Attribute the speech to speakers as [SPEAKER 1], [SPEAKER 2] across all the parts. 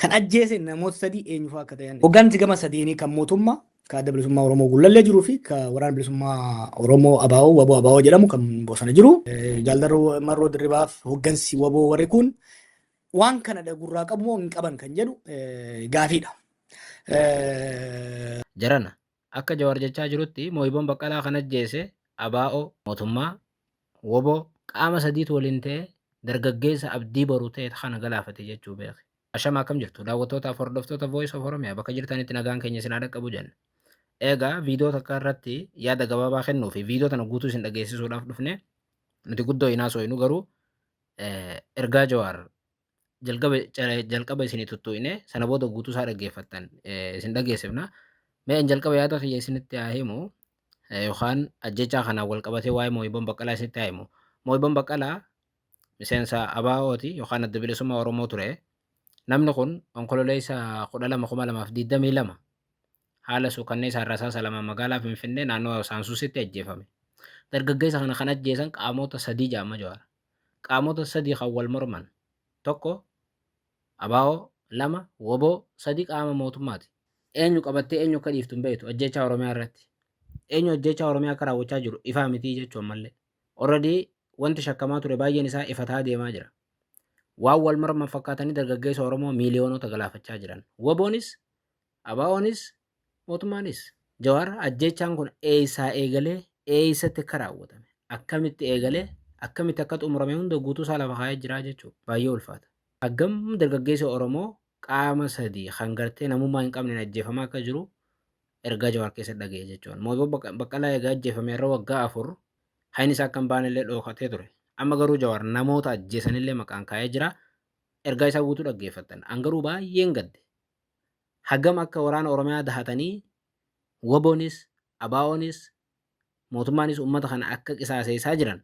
[SPEAKER 1] Kan ajjeese namoota sadii eenyufaa akka ta'an. Hoggansi gama sadeenii kan mootummaa, kan Adda Bilisummaa Oromoo Gullallee jiruu fi kan Waraana Bilisummaa Oromoo ABO, WBO ABO jedhamu kan bosona jiru. Jaaldarroo Marroo Dirribaaf hoggansi WBO warri kun waan kana gurraa qabu moo hin qaban kan jedhu gaafiidha.
[SPEAKER 2] Jarana, akka Jawar jechaa jirutti Mooyiboon Baqqalaa kan ajjeese ABO, mootummaa, wbo, qaama sadiitu waliin ta'ee dargaggeessa abdii boru ta'e kana galaafate jechuu beeki. Ashama, akkam jirtu daawwattootaaf hordoftoota Voice of Oromia? Bakka jirtanitti nagaan keenya isin haa dhaqqabu jenna. Egaa viidiyoo takka irratti yaada gabaabaa kennuu fi viidiyoo tana guutuu isin dhageessisuudhaaf dhufne. Nuti guddoo hin haasofnu, garuu ergaa Jawaar jalqaba jalqaba isinii tuttuqne, sana booda guutuu isaa dhaggeeffattan isin dhageessifna. Mee jalqaba yaada kiyya isinitti haa himu, yookaan ajjechaa kanaan wal qabatee waa'ee Mooyiboon Baqqalaa isinitti haa himu. Mooyiboon Baqqalaa miseensa ABO'ti yookaan Adda Bilisummaa Oromoo ture. Namni kun Onkololeessa 12 2022 haala suukanneessaa rasaasa lama magaalaa Finfinnee naannoo Saansuusitti ajjeefame. Dargaggeessa kana kan ajjeesan qaamota sadii jedhama Jawaar. Qaamota sadii kan wal morman. Tokko ABO, lama WBO, sadi qaama mootummaati. Eenyu qabattee eenyu akka dhiiftu hin beektu ajjechaa Oromiyaa irratti. Eenyu ajjechaa Oromiyaa akka raawwachaa jiru ifaa mitii jechuu ammallee. Already wanti shakkamaa ture baay'een isaa ifataa deemaa jira. Waan wal morman fakkaatanii dargaggeessa Oromoo miiliyoonota galaafachaa jiran. WBOnis, ABOnis, mootummaanis. Jawaar ajjechaan kun eessaa eegalee eessatti akka raawwatame, akkamitti eegalee akkamitti akka xumurame hunda guutuu isaa lafa kaa'ee jira jechuudha. Baay'ee ulfaata. Hagam dargaggeessi Oromoo qaama sadii kan gartee namummaa hin qabneen ajjeefamaa akka jiru ergaa Jawaar keessa dhaga'e jechuudha. Mootummaa Baqqalaa egaa ajjeefame irra waggaa 4 hayni isaa akka hin baanellee dhokatee ture. Amma garuu Jawaar namoota ajjeesanillee maqaan kaa'ee jira. Ergaa isaa guutuu dhaggeeffattan. An garuu baay'een gadde. Hagam akka waraana Oromiyaa dahatanii WBOnis, ABOnis, mootummaanis uummata kana akka qisaaseessaa jiran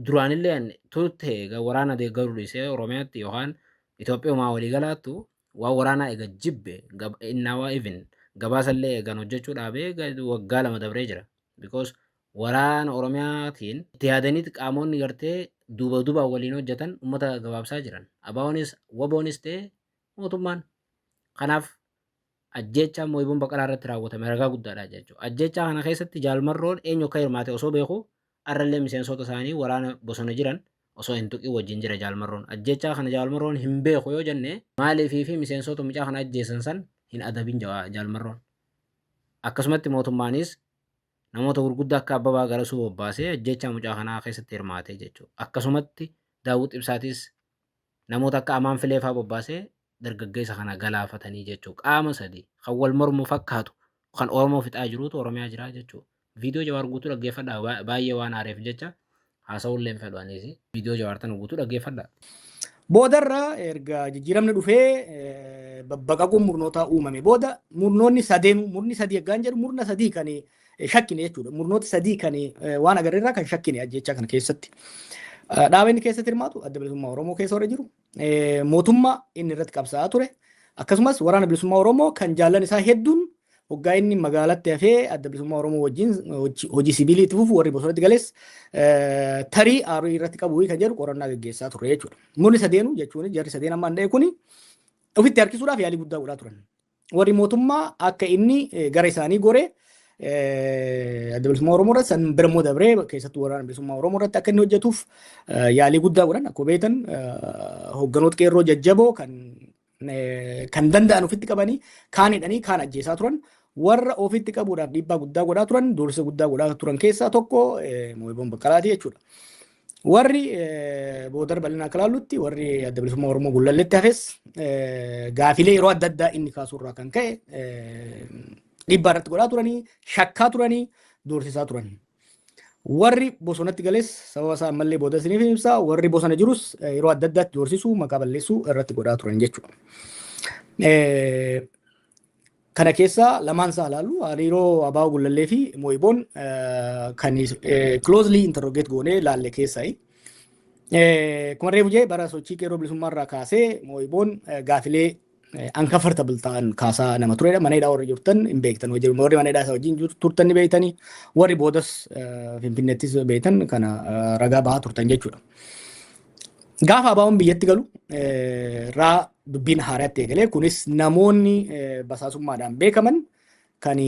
[SPEAKER 2] duraanillee turte. Egaa waraana deeggaruu dhiisee Oromiyaatti yookaan Itoophiyumaa waliigalaattu waan waraanaa egaa jibbe innaawaa even gabaasallee eegan hojjechuu dhaabee waggaa 2 dabree jira. Because waraana Oromiyaatiin itti yaadaniiti qaamonni gartee duuba duubaan waliin hojjetan uummata gabaabsaa jiran. ABOnis, WBOnis ta'e mootummaan. Kanaaf ajjeechaan Mooyiboon Baqqalaa irratti raawwatame ragaa guddaadha jechuudha. Ajjeechaa kana keessatti Jaalmarroon eenyu akka hirmaate osoo beeku arrallee miseensota isaanii waraana bosona jiran osoo hin tuqin wajjin jira Jaalmarroon. Ajjeechaa kana Jaalmarroon hin beeku yoo jenne, maaliifii fi miseensota mucaa kana ajjeesan san hin adabin Jaalmarroon? Akkasumatti mootummaanis namoota gurguddaa akka Abbabaa Garasuu bobbaasee ajjeechaa mucaa kanaa keessatti hirmaate jechuudha. Akkasumatti Daawwit Ibsaatis namoota akka Amaan Filee fa'aa bobbaasee dargaggeessa kana galaafatanii jechuudha. Qaama sadii kan wal mormu fakkaatu kan Oromoo fixaa jirutu Oromiyaa jira jechuudha. Viidiyoo Jawaar guutuu dhaggeeffadhaa, baay'ee waan aareef jecha haasa'ullee hin fedhu anis. Viidiyoo Jawaar tana guutuu dhaggeeffadhaa.
[SPEAKER 1] Boodarra erga jijjiiramni dhufee babbaqaquun murnootaa uumame booda murnoonni sadeenuu, murni sadii eeggaan jedhu, murna sadii kan shakkine jechuudha. Murnoota sadii kan waan agarreerraa kan shakkine ajjechaa kana keessatti. Dhaaba inni keessatti hirmaatu Adda Bilisummaa Oromoo keessa warra jiru, mootummaa inni irratti qabsaa'aa ture, akkasumas Waraana Bilisummaa Oromoo kan jaallan isaa hedduun hoggaa inni magaalatti hafee Adda Bilisummaa Oromoo wajjin hojii sibiilii itti fufu, warri bosonatti gales tarii aarii irratti qabu kan jedhu qorannaa gaggeessaa turre jechuudha. Murni sadeenuu jechuun jarri sadeen ammaan dha'e kuni ofitti harkisuudhaaf yaalii guddaa godhaa turan. Warri mootummaa akka inni gara isaanii gore Adda Bilisummaa Oromoo irratti, san bira immoo dabree keessattuu Waraana Bilisummaa Oromoo irratti akka inni hojjetuuf yaalii guddaa godhan. Akkuma beektan hoogganoota qeerroo jajjaboo kan danda'an ofitti qabanii, kaan hidhanii, kaan ajjeesaa turan. Warra ofitti qabuudhaaf dhiibbaa guddaa godhaa turan, doorsisa guddaa godhaa turan keessaa tokko Mooyiboon Baqqalaati jechuudha. Warri boodar bal'inaa akka ilaallutti warri Adda Bilisummaa Oromoo Gullalleetti hafes gaafilee yeroo adda addaa inni kaasuurraa kan ka'e dhiibbaa irratti godhaa turanii, shakkaa turanii, doorsisaa turan. Warri bosonatti gales sababa isaa ammallee booda isiniif ibsa. Warri bosona jirus yeroo adda addaatti doorsisuu, maqaa balleessuu irratti godhaa turan jechuudha. Kana keessaa lamaan isaa ilaallu, hariiroo ABO Gullallee fi Mooyiboon kan closely interrogate goonee laalle keessaa. Kuma reefu jee bara sochii qeerroo bilisummaa irraa kaasee Mooyiboon gaafilee uncomfortable ta'an kaasaa nama turedha. Mana hidhaa warri jirtan hin beektan. Warri mana hidhaa isa wajjin turtan ni beektani. Warri boodas Finfinneettis beektan kana ragaa bahaa turtan jechuudha. Gaafa ABO'n biyyatti galu raa dubbiin haaraatti eegalee. Kunis namoonni basaasummaadhaan beekaman kan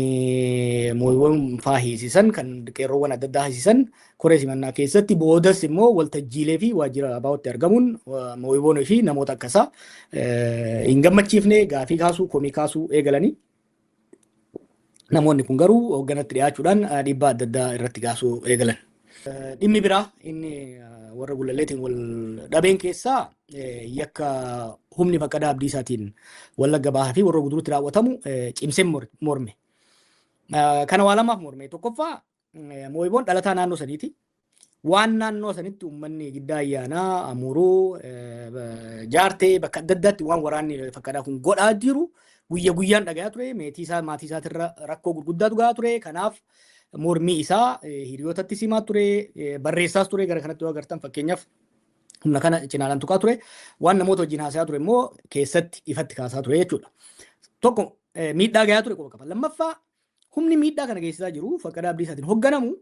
[SPEAKER 1] moo'iiwwan faa hiisisan, kan qeerroowwan adda addaa hiisisan, koree simannaa keessatti, boodas immoo waltajjiilee fi waajjira ABO'tti argamuun moo'iiwwan fi namoota akkasaa hin gammachiifne gaafii kaasuu, komii kaasuu eegalanii. Namoonni kun garuu hoogganatti dhiyaachuudhaan dhiibbaa adda addaa irratti kaasuu eegalan. Dhimmi biraa inni warra Gullalleetiin wal dhabeen keessaa yakka humni Faqqadaa Abdiisaatiin Wallagga Bahaa fi warra Guduruutti raawwatamu cimsee morme. Kana waa lamaaf morme. Tokkoffaa, Moo'iboon dhalataa naannoo saniiti. Waan naannoo sanitti uummanni Giddaa Ayyaanaa, Amuruu, Jaartee, bakka adda addaatti waan waraanni Faqqadaa kun godhaa jiru guyya guyyaan dhagayaa ture. Meetii isaa, maatii isaatirra rakkoo gurguddaatu gahaa ture. Kanaaf mormii isaa hiriyootatti simaa ture, barreessaas ture. Gara kanatti yoo agartan, fakkeenyaaf, humna kana cinaadhaan tuqaa ture. Waan namoota wajjin haasayaa ture immoo keessatti ifatti kaasaa ture jechuudha. Tokko, miidhaa gahaa ture qofa qaba. Lammaffaa, humni miidhaa kana geessisaa jiru Faqqadaa Abdiisaatiin hoogganamu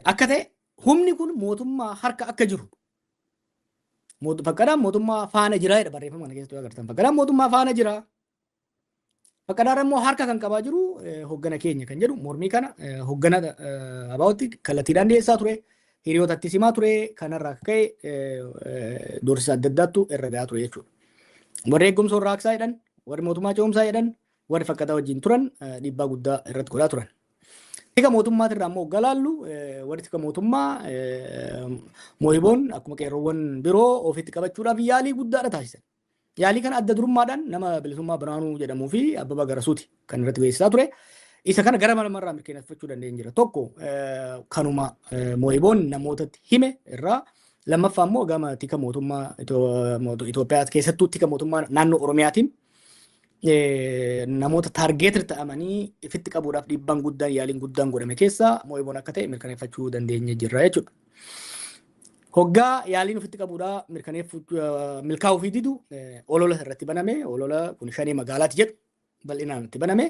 [SPEAKER 1] akka ta'e, humni kun mootummaa harka akka jiru, Faqqadaan mootummaa faana jira jedha barreeffama kana keessatti yoo agartan. Faqqadaan mootummaa faana jira. Faqqadaan immoo harka kan qabaa jiru hooggana keenya kan jedhu mormii kana hooggana ABO'tti kallattiidhaan dhiyeessaa ture. Hiriyootatti simaa ture. Kanarraa akka ka'e doorsisa adda addaattu irra gahaa ture jechuudha. Warri eegumsa warraaqsaa jedhan, warri mootummaa ce'umsaa jedhan, warri Faqqadaa wajjin turan dhiibbaa guddaa irratti godhaa turan. Tika mootummaatirraa immoo hoggaa laallu, warri tika mootummaa Moohiboon akkuma qeerroowwan biroo ofitti qabachuudhaaf yaalii guddaadha taasisan. Yaalii kana adda durummaadhaan nama Bilisummaa Biraanuu jedhamuu fi Abbabaa Garasuuti kan irratti beeksisaa ture. Isa kana gara lamarraa mirkaneeffachuu dandeenya jira. Tokko, kanuma Moohiboon namootatti hime irraa. Lammaffaa immoo gama tika mootummaa Itoophiyaa, keessattuu tika mootummaa naannoo Oromiyaatiin namoota target ta'amanii ifitti qabuudhaaf dhiibbaan guddaan, yaaliin guddaan godhame keessaa Moohiboon akka ta'e mirkaneeffachuu dandeenya jirra jechuudha. Hoggaa yaaliin ofitti qabuudhaa mirkaneeffachuu milkaa'uu fi didu, olola irratti baname, olola kun shanee magaalaati jedhu bal'inaan itti baname.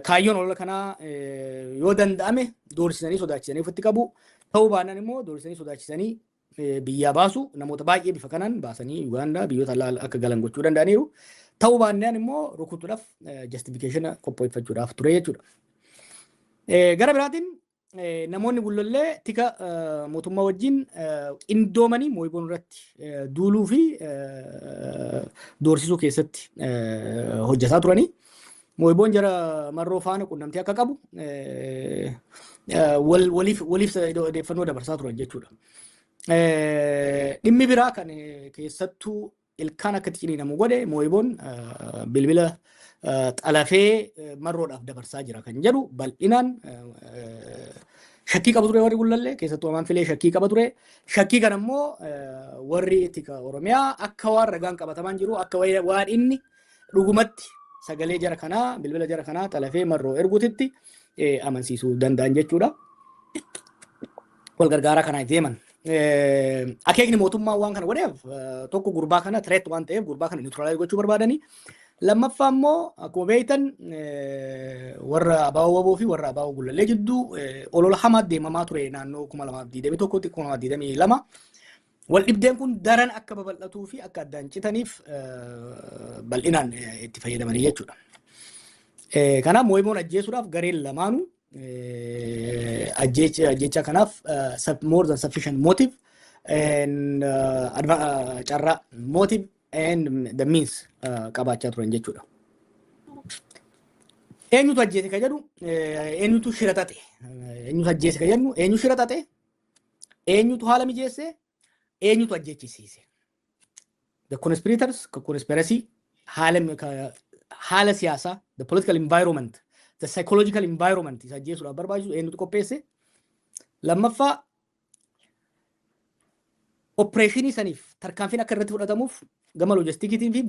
[SPEAKER 1] Kaayyoon olola kanaa yoo danda'ame doorsisanii sodaachisanii ofitti qabu, ta'uu baannaan immoo doorsisanii sodaachisanii biyyaa baasu. Namoota baay'ee bifa kanaan baasanii Ugaandaa, biyyoota alaa akka galan gochuu danda'aniiru. Ta'uu baannaan immoo rukutuudhaaf justification qopheeffachuudhaaf ture jechuudha. Gara biraatiin namoonni Gullallee tika mootummaa wajjin qindoomanii Mooyiboon irratti duuluu fi doorsisuu keessatti hojjetaa turanii. Mooyiboon jara Marroo faana qunnamtii akka qabu waliif waliif odeeffannoo dabarsaa turan jechuudha. Dhimmi biraa kan keessattuu ilkaan akka itti ciniinamu godhe, Mooyiboon bilbila xalafee Marroodhaaf dabarsaa jira kan jedhu bal'inaan shakkii qaba ture warri Gullallee, keessattuu Amaan Filee shakkii qaba ture. Shakkii kana immoo warri tika Oromiyaa akka waan ragaan qabatamaan jiru, akka waan inni dhugumatti sagalee jara kanaa, bilbila jara kanaa xalafee Marroo erguutitti amansiisuu danda'an jechuudha. Wal gargaaraa kanaa deeman. Akeekni mootummaa waan kana godheef, tokko, gurbaa kana threat waan ta'eef gurbaa kana neutralize gochuu barbaadanii. Lammaffaa immoo, akkuma beektan, warra ABO WBO fi warra ABO Gullallee jidduu olola hamaa deemamaa ture naannoo 2021tti, 2022. Wal dhibdeen kun daran akka babal'atuu fi akka addaan citaniif bal'inaan itti fayyadamanii jechuudha. Kanaaf Mooyiboon ajjeesuudhaaf gareen lamaanuu ajjeecha kanaaf more than sufficient motive and carraa, motive and the means qabaachaa turan jechuudha. Eenyutu ajjeese ka jedhu, eenyutu shira xaxe? Eenyutu ajjeese ka jennu, eenyu shira xaxe? Eenyutu haala mijeesse? Eenyutu ajjeechisiise? The conspirators, conspiracy, haala siyaasaa, the political environment, the psychological environment isa ajjeesuudhaaf barbaachisu eenyutu qopheesse? Lammaffaa, operation saniif tarkaanfiin akka irratti fudhatamuuf gama loojistikiitiin fi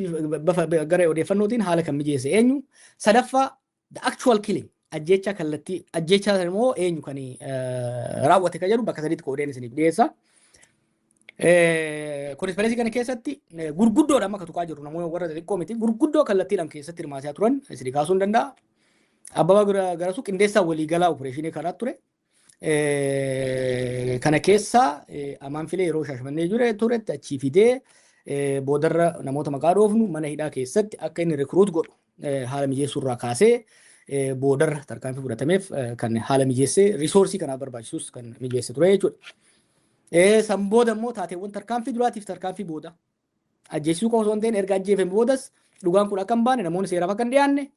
[SPEAKER 1] gara odeeffannootiin haala kan mijeesse eenyu? Sadaffaa, the actual killing, ajjeechaa kallattii, ajjeechaa sana immoo eenyu kan raawwate kan jedhu bakka sadiitti qoodeen isiniif dhiyeessa. Conspiracy kana keessatti gurguddoodha amma akka tuqaa jiru, namoota warra xixiqqoo miti, gurguddoo kallattiidhaan keessatti hirmaataa turan isinii kaasuu hin danda'a. Abbabaa Garasuu qindeessaa waliigalaa operation kanaa ture. Kana keessa Amaan Filee yeroo Shaashamannee turetti achii fidee boodarra namoota maqaa dhoofnu mana hidhaa keessatti akka inni recruit godhu haala mijeessuurraa kaasee boodarra tarkaanfii fudhatameef kan haala mijeessee resource kanaaf barbaachisus kan mijeesse ture jechuudha. San booda immoo taateewwan tarkaanfii duraatiif tarkaanfii booda ajjeesisuu qofa osoo hin ta'in, erga ajjeefame boodas dhugaan kun akka hin baane, namoonni seeraaf akka hin dhiyaanne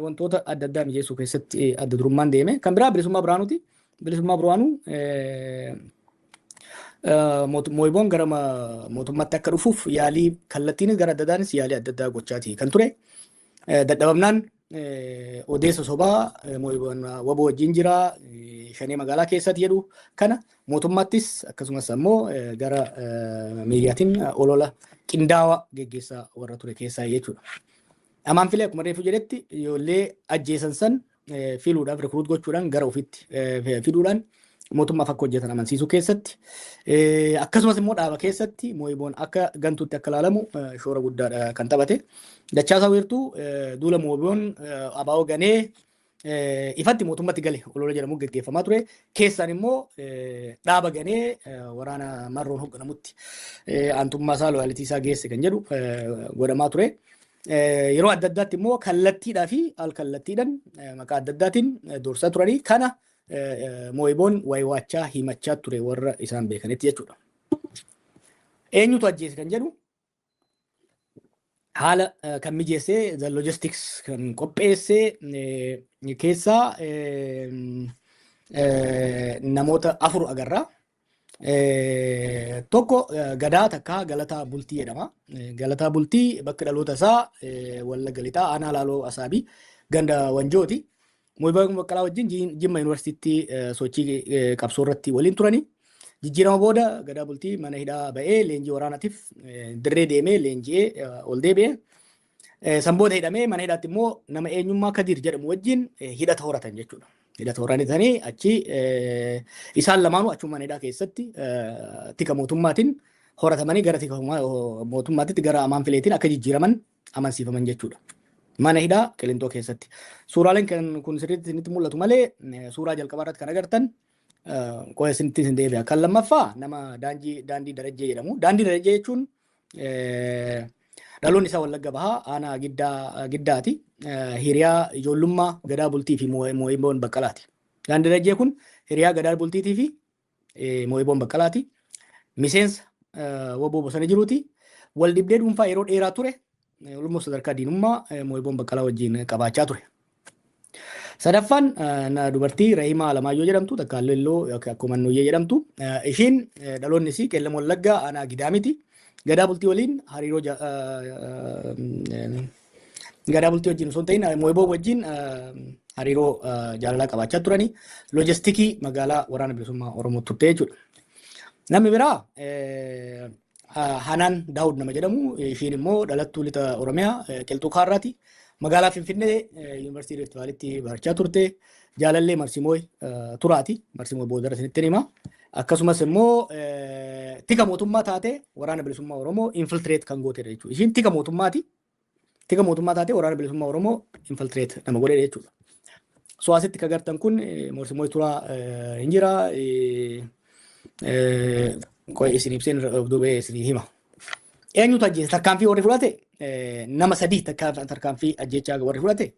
[SPEAKER 1] wantoota adda addaa mijeessuu keessatti adda durummaan deeme. Kan biraa Bilisummaa Biraanuuti. Bilisummaa Biraanuu Mooyiboon gara mootummaatti akka dhufuuf yaalii kallattiinis gara adda addaanis yaalii adda addaa gochaati kan ture. Dadhabamnaan odeessa sobaa Mooyiboon WBO wajjin jira, shanee magaalaa keessatti jedhu kana mootummaattis akkasumas ammoo gara miidiyaatiin olola qindaawaa geggeessaa warra ture keessaa jechuudha. Amaan Filee akkuma reefu jedhetti ijoollee ajjeesan san filuudhaaf, recruit gochuudhaan, gara ofitti fiduudhaan mootummaaf akka hojjetan amansiisuu keessatti, akkasumas immoo dhaaba keessatti Mooyiboon akka gantuutti akka ilaalamu shoora guddaadha kan taphate. Dachaasaa Wiirtuu duula Mooyiboon ABO ganee ifatti mootummatti gale olola jedhamu geggeeffamaa ture. Keessaan immoo dhaaba ganee waraana Marroon hoogganamutti aantummaa isaa, loyalty isaa geesse kan jedhu godhamaa ture. Yeroo adda addaatti immoo kallattiidhaa fi al kallattiidhaan maqaa adda addaatiin doorsaa turanii kana Mooyiboon waywaachaa himachaa ture warra isaan beekanitti jechuudha. Eenyutu ajjeese kan jedhu haala kan mijeessee, the logistics kan qopheessee keessaa namoota afur agarra. Tokko Gadaa takka Galataa Bultii jedhama. Galataa Bultii bakka dhaloota isaa Wallagga Lixaa, aanaa Laaloo Asaabii, ganda Wanjooti. Mooyiboo Baqqalaa wajjin Jimma Yuunivarsiitiitti sochii qabsoo irratti waliin turani. Jijjiirama booda Gadaa Bultii mana hidhaa ba'ee leenjii waraanaatiif dirree deemee leenji'ee ol deebi'e. San booda hidhamee mana hidhaatti immoo nama Eenyummaa Kadiir jedhamu wajjin hidhata horatan jechuudha. Hidhata horatanii achi isaan lamaanuu achuma mana hidhaa keessatti tika mootummaatiin horatamanii gara tika mootummaatitti, gara Amaan Fileetiin akka jijjiiraman amansiifaman jechuudha. Mana hidhaa Qilintoo keessatti. Suuraaleen kan kun sirriitti isinitti mul'atu malee, suuraa jalqabaa irratti kan agartan qoya isinitti isin deebi'a. Kan lammaffaa nama Daandii Darajjee jedhamu. Daandii Darajjee jechuun dhaloonni isaa Wallagga Bahaa, aanaa Giddaati. Hiriyaa ijoollummaa Gadaa Bultii fi Mooyiboon Baqqalaati. Daandii Darajjee kun hiriyaa Gadaa Bultiitii fi Mooyiboon Baqqalaati. Miseensa WBO bosona jiruuti. Wal dhibdee dhuunfaa yeroo dheeraa ture, walumaa sadarkaa diinummaa Mooyiboon Baqqalaa wajjin qabaachaa ture. Sadaffaan dubartii Rahimaa Alamaayyoo jedhamtu, takka Leelloo akkuma Annoyyee jedhamtu. Ishiin dhaloonni isii Qeellam Wallaggaa, aanaa Gidaamiti. Gadaa Bultii waliin hariiroo, Gadaa Bultii wajjin osoo hin ta'in Mooyiboo wajjin hariiroo jaalalaa qabaachaa turani. Loojistikii magaalaa Waraana Bilisummaa Oromoo turte jechuudha. Namni biraa Hanaan Daawud nama jedhamu, ishiin immoo dhalattuu lixa Oromiyaa, Qilxuu Kaarraati. Magaalaa Finfinnee, Yuunivarsiitii Rift Vaaliitti barachaa turte. Jaalallee Marsimooy Turaati. Marsimooy boodara isinitti hima. Akkasumas immoo tika mootummaa taate Waraana Bilisummaa Oromoo infiltrate kan gootedha jechuudha. Ishiin tika mootummaati. Tika mootummaa taate Waraana Bilisummaa Oromoo infiltrate nama godhedha jechuudha. So asitti kan agartan kun Marsimooy Turaa hin jira. Qoy isin ibseen duubee isin hima. Eenyutu ajjeese? Tarkaanfii warri fudhate nama sadii. Tarkaanfii ajjechaa warri fudhate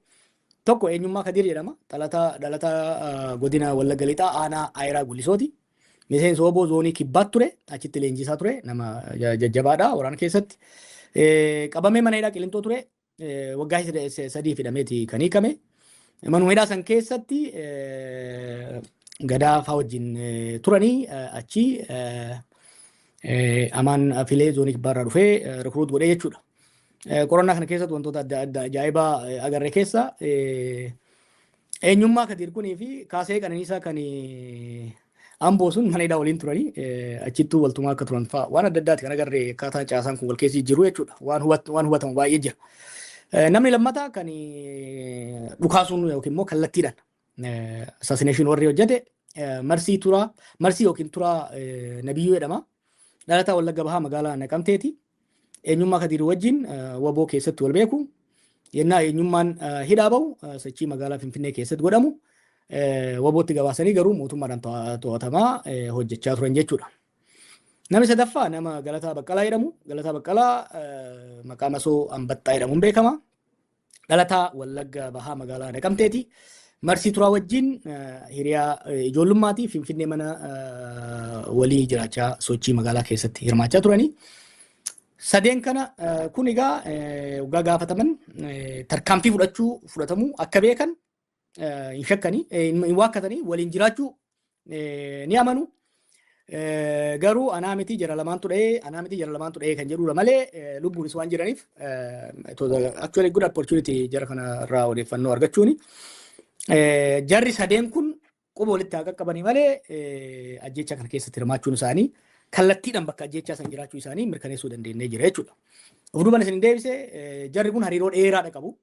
[SPEAKER 1] tokko Eenyummaa Kadiir jedhama. Dhalataa godina Wallagga Lixaa, aanaa Ayiraa Gulisooti. Miseensa WBO zoonii Kibbaat ture. Achitti leenjisaa ture. Nama jajjabaadha waraana keessatti. Qabamee mana hidhaa Qilintoo ture. Waggaa 3 hidhameeti kan hiikame. Manuma hidhaa san keessatti Gadaa fa'aa wajjin turanii achi Amaan Filee zoonii Kibbaarraa dhufee recruit godhee jechuudha. Qorannaa kana keessatti wantoota adda adda ajaa'ibaa agarre keessa Eenyummaa Kadiir kunii fi Kaasee Qananiisaa kan Amboo sun mana hidhaa waliin turanii achittuu waltumaa akka turan fa'aa waan adda addaati kan agarre, akkaataa caasaan kun wal keessa jiru jechuudha. Waan hubatamu baay'ee jira. Namni lammataa kan dhukaasuun yookiin immoo kallattiidhaan assassination warri hojjete Marsii Turaa, Marsii yookiin Turaa Nabiyyuu jedhama. Dhalataa Wallagga Bahaa, magaalaa Naqamteeti. Eenyummaa Kadiir wajjin WBO keessatti wal beeku. Yennaa Eenyummaan hidhaa bahu sochii magaalaa Finfinnee keessatti godhamu. WBOtti gabaasanii garuu mootummaadhaan to'atamaa hojjechaa turan jechuudha. Namni sadaffaa nama Galataa Baqqalaa jedhamu. Galataa Baqqalaa maqaa masoo Ambaxxaa jedhamuun beekama. Dhalataa Wallagga Bahaa magaalaa Naqamteeti. Marsii Turaa wajjin hiriyaa ijoollummaati. Finfinnee mana walii jiraachaa sochii magaalaa keessatti hirmaachaa turanii. Sadeen kana kun egaa waggaa gaafataman tarkaanfii fudhachuu fudhatamuu akka beekan hin shakkanii, hin waakkatanii, waliin jiraachuu ni amanu. Garuu anaa miti, jara lamaantu dha'ee, anaa miti, jara lamaantu dha'ee kan jedhudha malee, lubbuunis waan jiraniif it was actually good opportunity jara kana irraa odeeffannoo argachuuni. Jarri sadeen kun quba walitti haa qaqqabanii malee, ajjeechaa kana keessatti hirmaachuun isaanii, kallattiidhaan bakka ajjeechaa san jiraachuu isaanii mirkaneessuu dandeenyee jira jechuudha. Of duuban isin deebise, jarri kun hariiroo dheeraadha qabu.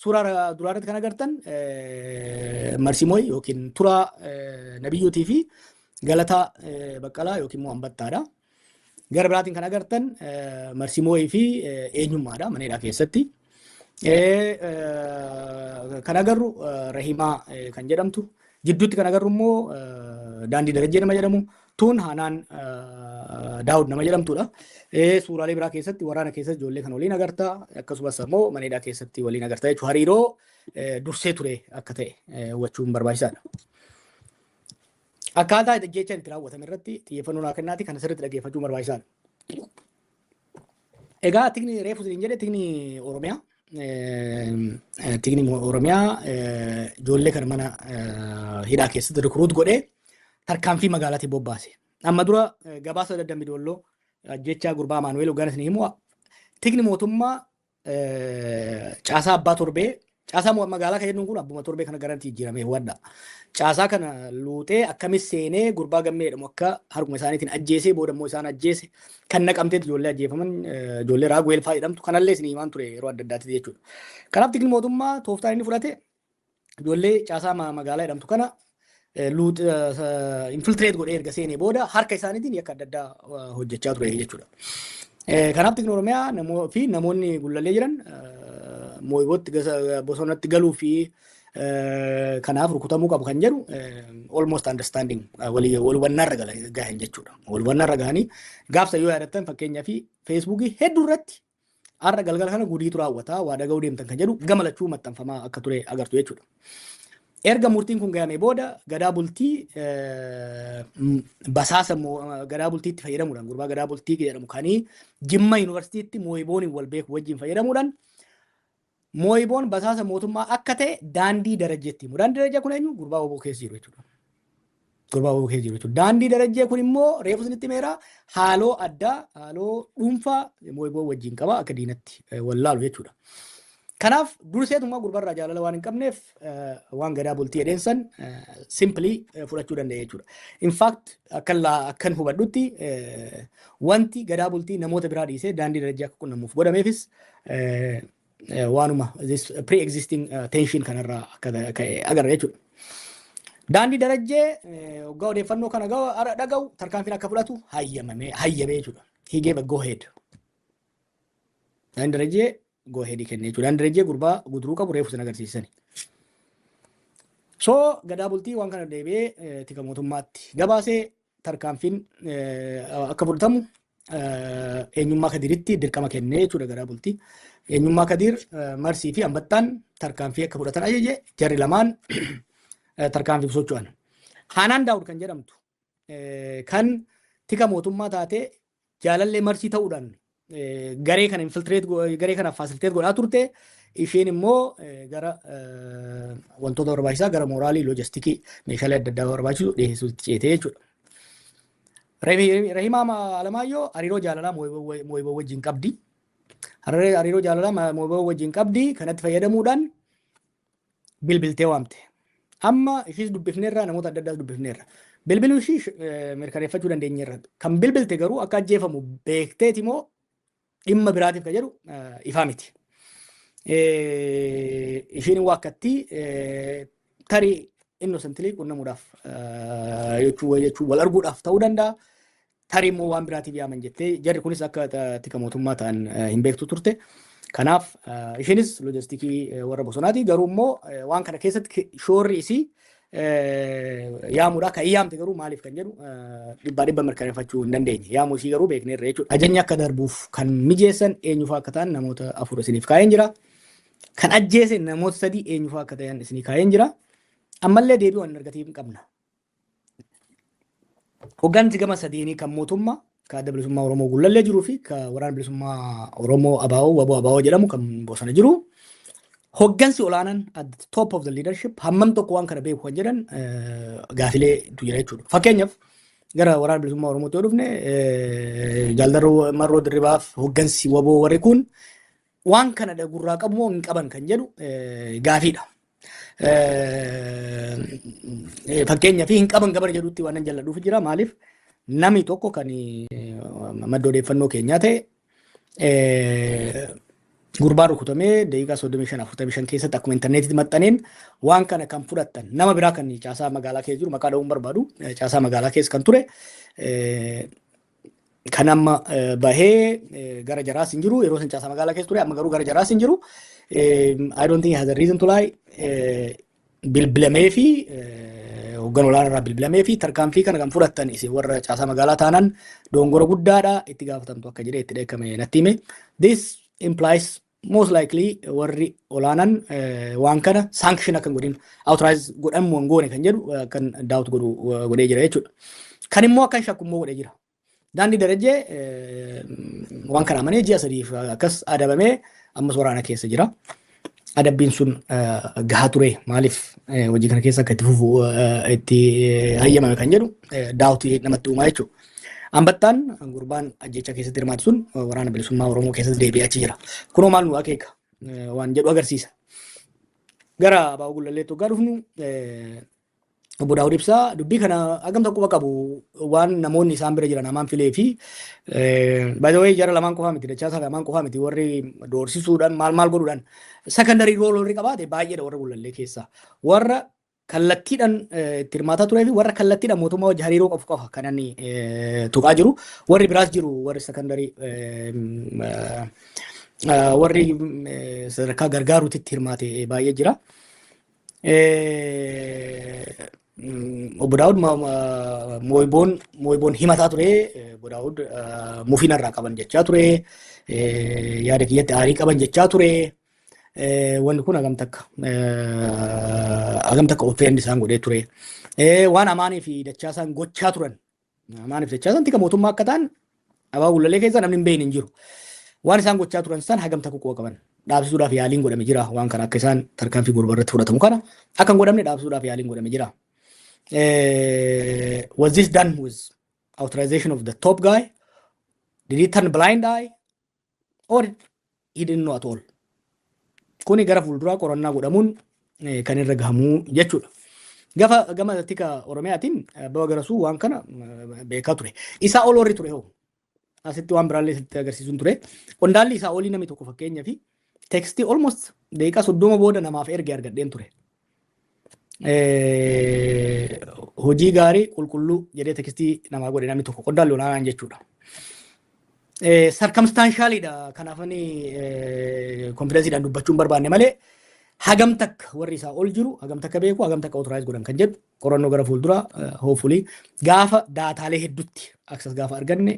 [SPEAKER 1] Suuraa duraa irratti kan agartan Marsimooy yookiin Turaa Nabiyyuutii fi Galataa Baqqalaa yookiin immoo Ambattaadha. Gara biraatiin kan agartan Marsimooyii fi eenyummaadha mana hidhaa keessatti. Kan agarru Rahimaa kan jedhamtu, jidduutti kan agarru immoo Daandii Darajjee nama jedhamu, tun Hanaan Daawud nama jedhamtudha. Suuraalee biraa keessatti waraana keessatti ijoollee kan waliin agarta, akkasumas immoo mana hidhaa keessatti waliin agarta jechuudha. Hariiroo dursee ture akka ta'e hubachuun barbaachisaadha. Akkaataa jecha itti raawwatame irratti xiyyeeffannoo naa kennaati, kan sirriitti dhaggeeffachuun barbaachisaadha. Egaa tikni reefu isin jedhe, tikni Oromiyaa ijoollee kana mana hidhaa keessatti recruit godhee tarkaanfii magaalaatti bobbaase. Amma dura gabaasa Dambi Doolloo ajjechaa gurbaa Amaanu'eel Hoggaan isin himu, tikni mootummaa caasaa abbaa torbee, caasaa magaalaa kan jennuun kun abbuma torbee kana garantii jijjiiramee hubadha. Caasaa kana luuxee akkamis seenee gurbaa Gammee jedhamu akka harkuma isaaniitiin ajjeesee, booda immoo isaan ajjeese, kan Naqamteetti ijoollee ajjeefaman, ijoollee Raaguweel fa'aa jedhamtu kanallee isin himaan ture yeroo adda addaatti jechuudha. Kanaaf tikni mootummaa tooftaan inni fudhate ijoollee caasaa magaalaa jedhamtu kana infiltrate godhee erga seenee booda harka isaaniitiin yakka adda addaa hojjechaa ture jechuudha. Kanaaf tikni Oromiyaa fi namoonni Gullallee jiran Mooyibootti bosonatti galuu fi kanaaf rukutamuu qabu kan jedhu almost understanding, walii wal hubannaarra gahan jechuudha. Wal hubannaarra gahanii gaafsa yoo yaadattan, fakkeenyaa fi Feesbuukii hedduu irratti har'a galgala kana gudiitu raawwataa, waa dhaga'uu deemtan kan jedhu gama lachuu maxxanfamaa akka ture agartu jechuudha. Erga murtiin kun gahame booda Gadaa Bultii, basaasa Gadaa Bultiitti fayyadamuudhaan, gurbaa Gadaa Bultii jedhamu kanii Jimma Yuunivarsiitiitti Mooyibooniin wal beeku wajjin fayyadamuudhaan, Mooyiboon basaasa mootummaa akka ta'e Daandii Darajjeetti himu. Daandii Darajjee kun eenyu? Gurbaa WBO keessa jiru jechuudha. Gurbaa WBO keessa jiru jechuudha. Daandii Darajjee kun immoo reefu isinitti himeera, haaloo addaa, haaloo dhuunfaa Mooyiboo wajjin qaba, akka diinatti wallaalu jechuudha. Kanaaf durseetummaa gurbarraa jaalala waan hin qabneef waan Gadaa Bultii jedheensan simply fudhachuu danda'e jechuudha. In fact, akkan hubadhutti wanti Gadaa Bultii namoota biraa dhiisee Daandii Darajjee akka qunnamuuf godhameefis waanuma this pre-existing tension kanarraa akka ka'e agarra jechuudha. Daandii Darajjee waggaa odeeffannoo kana dhaga'u tarkaanfiin akka fudhatu hayyamame, hayyamee jechuudha. He gave a go ahead. Daandii Darajjee go ahead kenne jechuudha. Daandii Darajjee gurbaa Guduruu qabu reefu sin agarsiisani. So Gadaa Bultii waan kana deebi'ee tika mootummaatti gabaasee tarkaanfiin akka fudhatamu Eenyummaa Kadiiritti dirqama kennee jechuudha Gadaa Bultii. Eenyummaa Kadiir Marsii fi Ambattaan tarkaanfii akka fudhatan ajaje, jarri lamaan tarkaanfiif socho'an. Haanaan Daawud kan jedhamtu, kan tika mootummaa taate, jaalallee Marsii ta'uudhaan garee kana infiltrate, garee kana facilitate godhaa turte, isheen immoo gara wantoota barbaachisaa, gara mooraalii, loojistikii, meeshaalee adda addaa barbaachisu dhiyeessuutti ceetee jechuudha. Rahimaa Alamaayyoo hariiroo jaalalaa Mooyiboo wajjin qabdi. Hariiroo jaalalaa Mooyiboo wajjin qabdi kanatti fayyadamuudhaan bilbiltee waamte. Amma ishiis dubbifneerra, namoota adda addaas dubbifneerra. Bilbiluu ishii mirkaneeffachuu dandeenyeerra. Kan bilbilte garuu akka ajjeefamu beekteeti moo dhimma biraatiif kan jedhu ifaa miti. Ishiin waakkatti, tarii innocently qunnamuudhaaf jechuu wal arguudhaaf ta'uu danda'a. Tarii immoo waan biraatiif yaaman jettee, jarri kunis akka tika mootummaa ta'an hin beektu turte. Kanaaf isheenis loojistikii warra bosonaati. Garuu immoo waan kana keessatti shoorri isii Yaamuudha. Kan yaamte garuu maaliif kan jedhu dhibbaa dhibba mirkaneeffachuu hin dandeenye. Yaamuu ishii garuu beekneerra jechuudha. Ajajni akka darbuuf kan mijeessan eenyufaa akka ta'an namoota afur isiniif kaa'een jira. Kan ajjeese namoota sadii eenyufaa akka ta'an isinii kaa'een jira. Ammallee deebii waan argatii hin qabna. Hoggansi gama sadeenii, kan mootummaa, kan Adda Bilisummaa Oromoo Gullallee jiruu fi kan Waraana Bilisummaa Oromoo ABO WBO ABO jedhamu kan bosona jiru. Hoggansi olaanaan at the top of the leadership hammam tokko waan kana beeku kan jedhan gaafileetu jira jechuudha. Fakkeenyaaf, gara Waraana Bilisummaa Oromootti yoo dhufne, Jaaldarroo Marroo Dirribaaf hoggansi WBO warri kun waan kana gurraa qabu moo hin qaban kan jedhu gaafiidha. Fakkeenyaaf, hin qaban gabar jedhutti waan nan jalladhuuf jira. Maaliif, namni tokko kan madda odeeffannoo keenyaa ta'e gurbaan rukutamee daqiiqaa 35 45 keessatti akkuma intarneetitti maxxaneen waan kana kan fudhattan nama biraa kan caasaa magaalaa keessa jiru, maqaa dha'uun barbaadu, caasaa magaalaa keessa kan ture, kan amma bahee gara jaraas hin jiru, yeroo san caasaa magaalaa keessa ture, amma garuu gara jaraas hin jiru. I don't think he has a reason to lie. Bilbilamee fi hooggan olaanaa irraa bilbilamee fi tarkaanfii kana kan fudhattan isin warra caasaa magaalaa taanan dongora guddaadha, itti gaafatamtu akka jedhee itti dheekkame natti hime. This implies most likely warri olaanan waan kana sanction akka hin godhin, authorize godhamu hin goone kan jedhu kan doubt godhu godhee jira jechuudha. Kan immoo akka hin shakku immoo godhee jira. Daandii Darajjee waan kana amanee ji'a 3f akkas adabamee ammas waraana keessa jira. Adabbiin sun gahaa ture, maaliif hojii kana keessa akka itti fufu itti hayyamame kan jedhu doubt namatti uumaa jechuudha. Ambattaan gurbaan ajjecha keessatti hirmaatu sun Waraana Bilisummaa Oromoo keessatti deebi'ee achi jira. Kunoo maal nu akeeka waan jedhu agarsiisa. Gara ABO Gullalleetti waggaa dhufnu, obbo Daawud Ibsaa dubbii kana hagam tokko quba qabu, waan namoonni isaan bira jiran hamaan filee fi, by the way, jara lamaan qofaa miti, Dachaasaa fi Hamaan qofaa miti, warri doorsisuudhaan maal maal godhuudhaan secondary role warri qabaate baay'eedha. Warra Gullallee keessaa warra kallattiidhaan itti hirmaataa turee fi warra kallattiidhaan mootummaa wajji hariiroo qabu qofa kan inni tuqaa jiru. Warri biraas jiru, warri secondary, warri sadarkaa gargaaruutti hirmaate baay'ee jira. Obbo Daawud Mooyiboon himataa ture. Obbo Daawud mufina irraa qaban jechaa ture. Yaada kiyyatti aarii qaban jechaa ture. Wanni kun hagam takka offend isaan godhee ture. Waan Amaanii fi Dachaasaan gochaa turan. Amaanii fi Dachaasaan tika mootummaa akka ta'an ABO Gullallee keessa namni hin beekne hin jiru. Waan isaan gochaa turan san hagam takka quba qaban. Dhaabsisuudhaaf yaaliin godhame jira. Waan kana akka isaan tarkaanfii gurba irratti fudhatamu kana akka hin godhamne dhaabsisuudhaaf yaaliin godhame jira. Was this done with authorization of the top guy? Did he turn blind eye? Or he didn't know at all? Kuni gara fuulduraa qorannaa godhamuun kan irra gahamuu jechuudha. Gafa gama tika Oromiyaatiin Abbabaa Garasuu waan kana beekaa ture. Isaa ol warri ture hoo? Asitti waan biraallee sitti agarsiisuun ture. Qondaalli isaa olii namni tokko, fakkeenyaa fi text almost daqiiqaa 30 booda namaaf erge argadheen ture. Hojii gaarii qulqulluu jedhee text namaa godhe namni tokko, qondaalli olaanaan jechuudha. Circumstantialiidha, kanaaf ani confidenceiidhaan dubbachuu hin barbaanne malee, hagam takka warri isaa ol jiru hagam takka beeku, hagam takka authorize godhan kan jedhu qorannoo gara fuulduraa, hopefully gaafa daataalee hedduutti access gaafa arganne,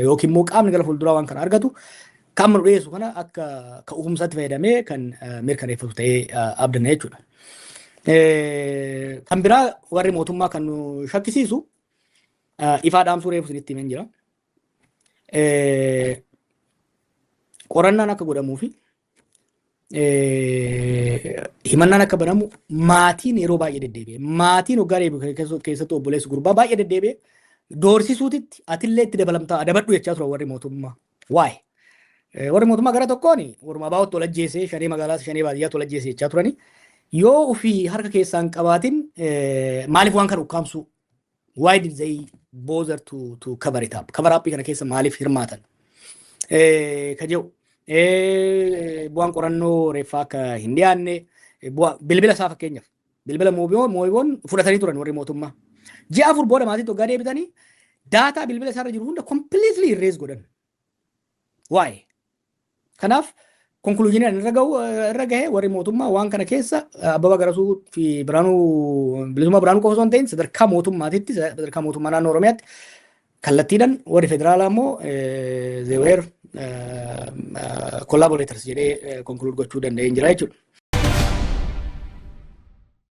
[SPEAKER 1] yookiin immoo qaamni gara fuulduraa waan kana argatu kan nu dhiyeessu kana akka ka'umsaatti fayyadamee kan mirkaneeffatu ta'ee abdanna jechuudha. Kan biraa warri mootummaa kan nu shakkisiisu ifaa dhaamsuu reefu isinitti himeen jira. Qorannaan akka godhamuu fi himannaan akka banamu maatiin yeroo baay'ee deddeebi'e. Maatiin hoggaa deebi'u keessattuu obboleessi gurbaa baay'ee deddeebi'e doorsisuutitti, atillee itti dabalamtaa adabadhu jechaa turan warri mootummaa. Waa'ee. Warri mootummaa gara tokkoon warra ABOtti wal ajjeesee, shanee magaalaa, shanee baadiyyaatti wal ajjeesee jechaa turani. Yoo ofii harka keessaan qabaatin maaliif waan kana ukkaamsuu? Why did they bother to cover it up? Cover up kana keessa maaliif hirmaatan? Ka jedhu bu'aan qorannoo reeffaa akka hin dhiyaanne, bilbila isaa, fakkeenyaaf bilbila Mooyiboon fudhatanii turan warri mootummaa. Ji'a 4 booda maatii tokko deebitanii data bilbila isaarra jiru hunda completely erase godhan. Why? Kanaaf Conclusion ii irra gahu irra gahe, warri mootummaa waan kana keessa Abbabaa Garasuu fi Biraanuu Bilisummaa Biraanuu qofa osoo hin ta'in, sadarkaa mootummaatitti, sadarkaa mootummaa naannoo Oromiyaatti kallattiidhaan, warri federaalaa immoo they were collaborators jedhee conclude gochuu danda'een jira jechuudha.